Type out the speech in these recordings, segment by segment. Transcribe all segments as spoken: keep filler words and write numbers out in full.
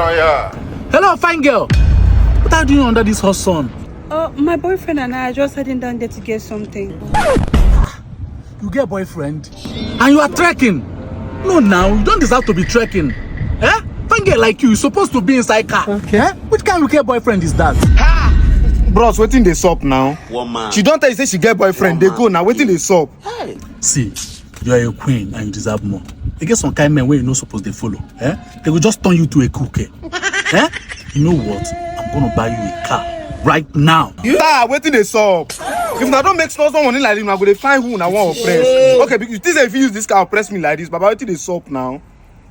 Oh, yeah. Hello, fine girl. What are you doing under this hot sun? Oh, my boyfriend and I are just heading down there to get something. You get boyfriend? And you are trekking? No, now, you don't deserve to be trekking. Eh? Fine girl like you, you're supposed to be inside car. Okay. Eh? Which kind of wicked boyfriend is that? Bros, wetin dey sup now? One man. She don tell you say she get boyfriend, dey go now. Wetin dey sup? See, you are a queen and you deserve more. They get some kind men where you no suppose they follow. Eh? They will just turn you to a crook. Eh? Eh? You know what? I'm gonna buy you a car right now. Sir, wetin dey sup? If una don make small small money like this, una go dey find who una wan oppress. Okay, you think say if you use this car oppress me like this, baba, wetin dey sup now?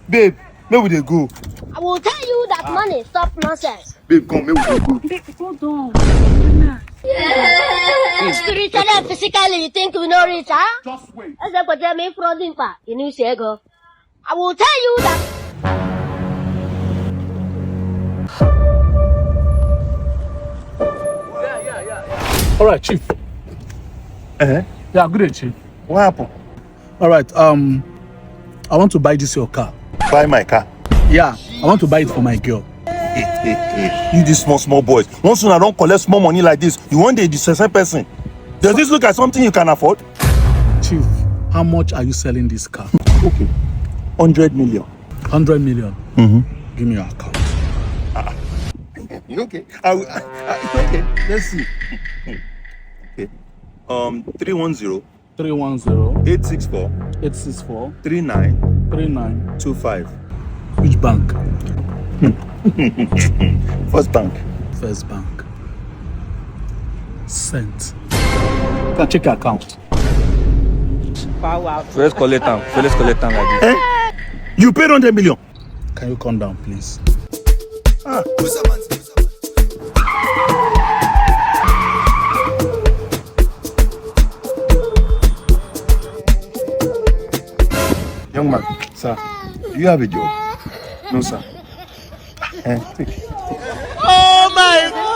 Babe, make we dey go. I will tell you that money. Stop nonsense. Babe, come, make we dey go. Babe, hold on. Spiritually and physically, you think we no reach, huh? Just wait. Eze kwete me fraud in pa. You know say go. I will tell you that. All right, chief. Eh? Yeah, good day, chief. What happen? All right, um, I want to buy this your car. Buy my car. Yeah, I want to buy it for my girl. Hey, hey, hey. You this small small boys. Once una don collect small money like this, you wan dey disrespect person. Does this look like something you can afford? Chief, how much are you selling this car? Okay, hundred million. Hundred million. Mm-hmm. Give me your account. Okay, I, will- I, I, okay. Let's see. Okay, um, three one zero Three one zero eight six four eight six four three nine three nine. two five. Which bank? First Bank. First Bank. Sent. You can check your account. First collect am. First collect am like this. You paid hundred million. Can you come down, please? Young man, sir, do you have a job? No, sir. Eh, take it. Oh my God.